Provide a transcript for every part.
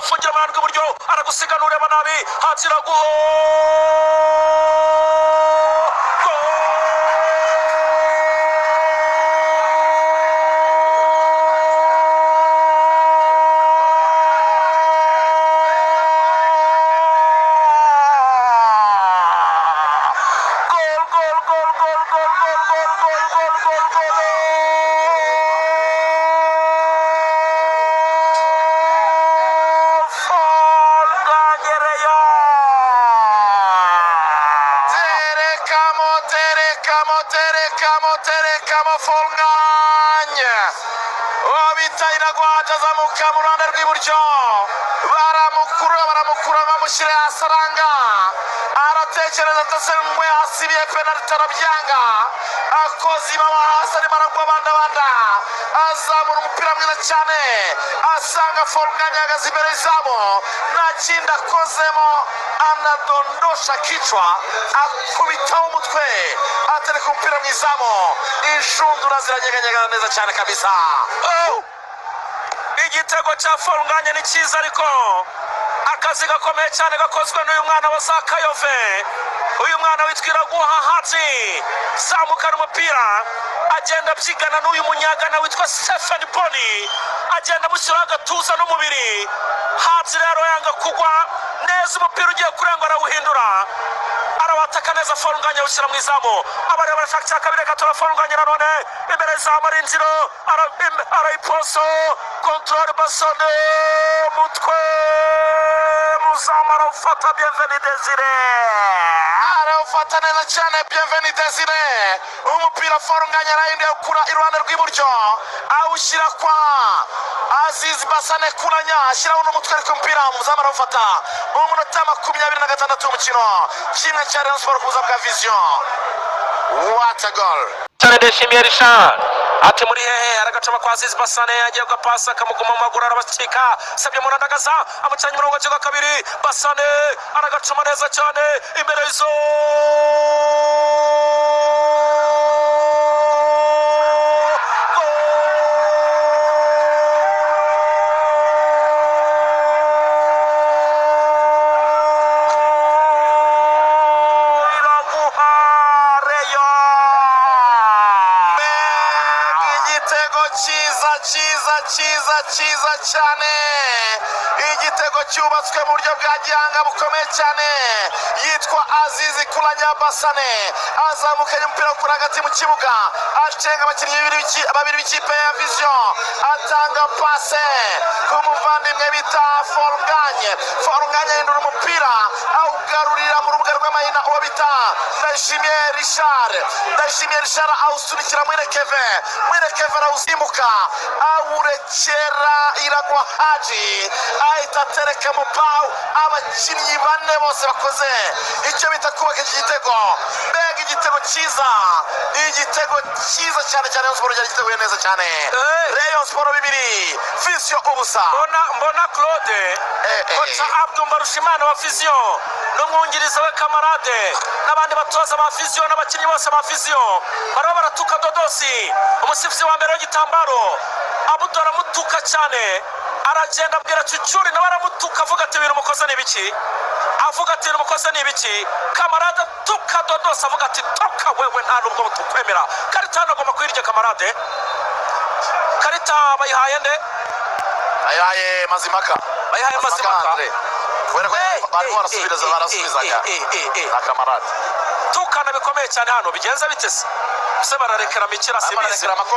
Afungira amahanga iburyo, aragusiga nureba nabi. Haji Iraguha. Terekamo Fall Ngagne. Uwo bita Iraguha azamuka mu ruhande rw'iburyo, baramukura bamushyira hasi, aranga aratekereza atase ngwe hasi, biye penaliti arabyanga, akoze ibaba hasi, arimo aragwa bandabanda, azamura umupira mwiza cyane, asanga Fall Ngagne ahagaze imbere y'izamu, nta kindi akozemo, anadondosha kichwa, akubitaho umutwe, atereka umupira mu izamu, inshundura ziranyeganyega neza cyane kabisa. Oh! Igitego cya Fall Ngagne ni cyiza, ariko akazi gakomeye cyane gakozwe n'uyu mwana wa Zakayove, uyu mwana witwa Iraguha Haji, zamukana umupira, agenda abyigana n'uyu munyagana witwa Stephen Boni, agenda amushyiraho agatuza n'umubiri. Haji rero yanga kugwa neza, umupira ugiye kurenga arawuhindura, arawataka neza. Fall Ngagne awushyira mu izamu. Abareba barashaka icya kabiri, reka tura Fall Ngagne nanone imbere y'izamu, arinjira, arayiposo, contrôle, Basane, mutwe, muzamu arawufata, Bienvenu Desire. Arawufata neza cyane Bienvenu Desire. Umupira Fall Ngagne arahinduye, awukura iruhande rw'iburyo, awushyira kwa Aziz Basane Kuranya, ashyiraho n'umutwe, ariko umupira umuzamu arawufata. Mu munota 26 w'umukino, 1 cya Rayon Sport ku busa bwa Vision. What a goal! Cyane Ndayishimiye Richard ati muri hehe? Aragacoma kwa Aziz Basane, agiye gapasa kamuguma mu maguru, arabacika, sabye Murandagaza, amucanye umurongo wa kabiri. Basane aragacoma neza cyane imbere y'izo. Iraguha, Rayon! Mbega igitego cyiza, cyiza, cyiza, cyiza cyane! Igitego cyubatswe mu buryo bwa gihanga bukomeye cyane. Yitwa Azizi Kuranya Basane, azamukanye umupira kuri hagati mu kibuga, acenga abakinnyi babiri b'ikipe ya Vision, atanga pase ku muvandimwe bita Fall Ngagne. Fall Ngagne ahindura umupira, awugarurira mu rubuga rw'amahina uwo bita Ndayishimiye Richard. Ndayishimiye Richard awusunikira Mwire Keve. Mwire Keve arawusimbuka, awurekera Iragwa Haji, ahita atereka mu pawu. Abakinnyi bane bose bakoze icyo bita kubaka iki gitego. Mbega igitego cyiza, igitego cyiza cyane cyane! Rayon Sport cyari giteguye neza cyane. Rayon Sport 2, Vision 0. Mbona Claude, koca Abdu Mbarushimana wa Vision n'umwungiriza we Kamarade n'abandi batoza ba Vision n'abakinnyi bose ba Vision baraba baratuka Dodosi, umusifuzi wa mbere w'igitambaro. Abudu aramutuka cyane, aragenda abwira Cucuri, nawe aramutuka, avuga ati: "Ibintu mukoze ni ibiki?" Avuga ati: "Ibintu mukoze ni ibiki?" Kamarade atuka Dodosi, avuga ati: "Toka wewe, nta nubwo tukwemera." Karita hano agomba kuyirya Kamarade. Karita bayihaye nde? Ayaye Mazimaka. Bayihaye Mazimaka. Andre. Kubera ko barimo barasubiza, barasubizaga na Kamarade. Tukana bikomeye cyane hano, bigenza bite se? Se bararekerama ikira? Simbizi. Bararekerama ko-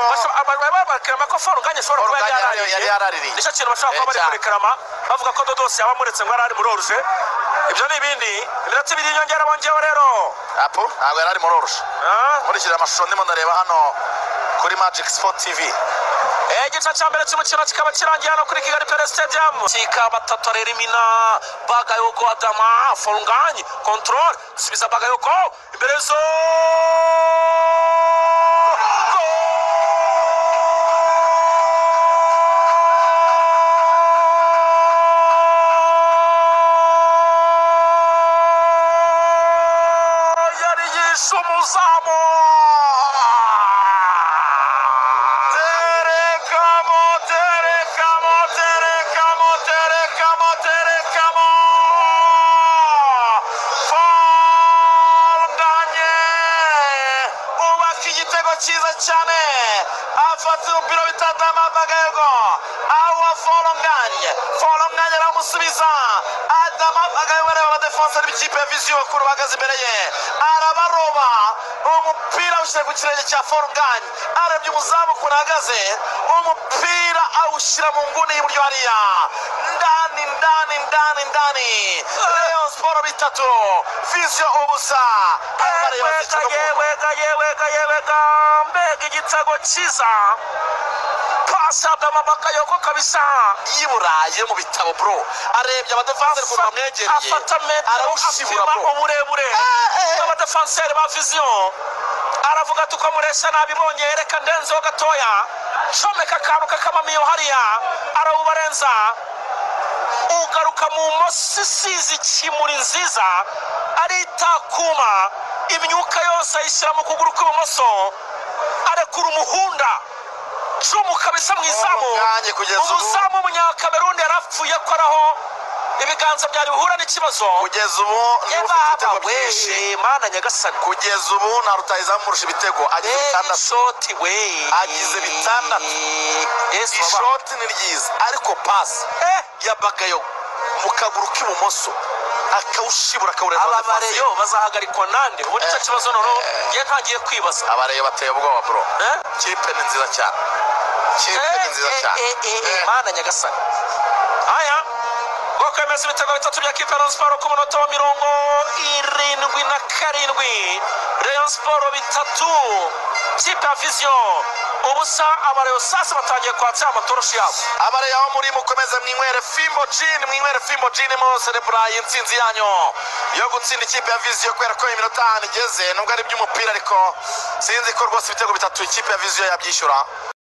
Bararekerama ko Fall Ngagne ashobora kuba yari Fall Ngagne yaraririye. Yari yaraririye. Nicyo kintu bashobora kuba bari Cyane. kurekerama, bavuga ko Dodosi yaba amuretse ngo yari ari muri hors-jeu. Ibyo ni ibindi. Iminota 2 y'inyongera bongeyeho rero. Apo ntabwo yari ari muri hors-jeu. Ah? Nkurikije amashusho ndimo ndareba hano kuri Magic Sport TV. Igice cya mbere cy'umukino kikaba kirangiye hano kuri Kigali Pele Stadium. Kika batatu arerimina Bagayogo Adama. Fall Ngagne contrôle, subiza Bagayogo imbere zo. Goal! Yari yishe umuzamu. Terekamo, terekamo, terekamo, terekamo. Afata umupira bita Adama Bagayogo, awa Foronganye. Foronganye aramusubiza. Adama Bagayogo areba abadefanseri b'ikipe ya Vision ukuntu bahagaze imbere ye, arabaroba. Umupira awushyira ku kirenge cya Foronganye, arebye umuzamu ukuntu ahagaze, umupira awushyira mu nguni y'iburyo hariya, ndani, ndani, ndani, ndani. Rayon Sport 3, Vision 0. Yewega, yewega, yewega, yewega, mbega igitego cyiza! Pasi Adama Bakayoko kabisa. Y'i Burayi mu bitabo, bro. Arebye abadefanseri ukuntu bamwegereye, afata metero, arawushibura, apima bro. uburebure bw'abadefanseri ba Vision, aravuga ati: "Uko mureshya nabibonye, reka ndenzeho gatoya, comeka akantu k'akamamiyo hariya." Arawubarenza, ugaruka mu moso isize ikimuri nziza, aritakuma, imyuka yose ayishyira mu kuguru kw'ibumoso, arekura umuhunda cumu kabisa mu izamu. Kanya kugeza ubu. Umuzamu w'Umunyakameruni yarapfuye ko araho ibiganza byari buhura n'ikibazo. Kugeza ubu niwe ufite ibitego byinshi. We, Mana nyagasani! Kugeza ubu nta rutahizamu umurusha ibitego, agize 6. Ishoti we! Agize 6. Yesu waba. Ishoti ni ryiza, ariko pasi ya Bagayo mu kaguru k'ibumoso, akawushibura, akawureba. Aba bareyo bazahagarikwa nande ubu? Nicyo kibazo noneho ngiye ntangiye kwibaza. Abareyo bateye ubwoba, bro. Eh? Kipe ni nziza cyane, kipe ni nziza cyane. Mana nyagasani! Aya ngo kwemeza ibitego bitatu bya kipe ya Rayon Sport ku munota wa 77. Rayon Sport 3, kipe ya Vision 0. Abareyo sasa batangiye kwatsa amatoroshi yabo. Abareyo aho muri, mukomeze mwinywere Fimbo Gin, mwinywere Fimbo Gin, muserebura intsinzi yanyu yo gutsinda ikipe ya Vision, kubera ko iminota ahantu igeze, nubwo ari iby'umupira, ariko sinzi ko rwose ibitego bitatu ikipe ya Vision yabyishyura.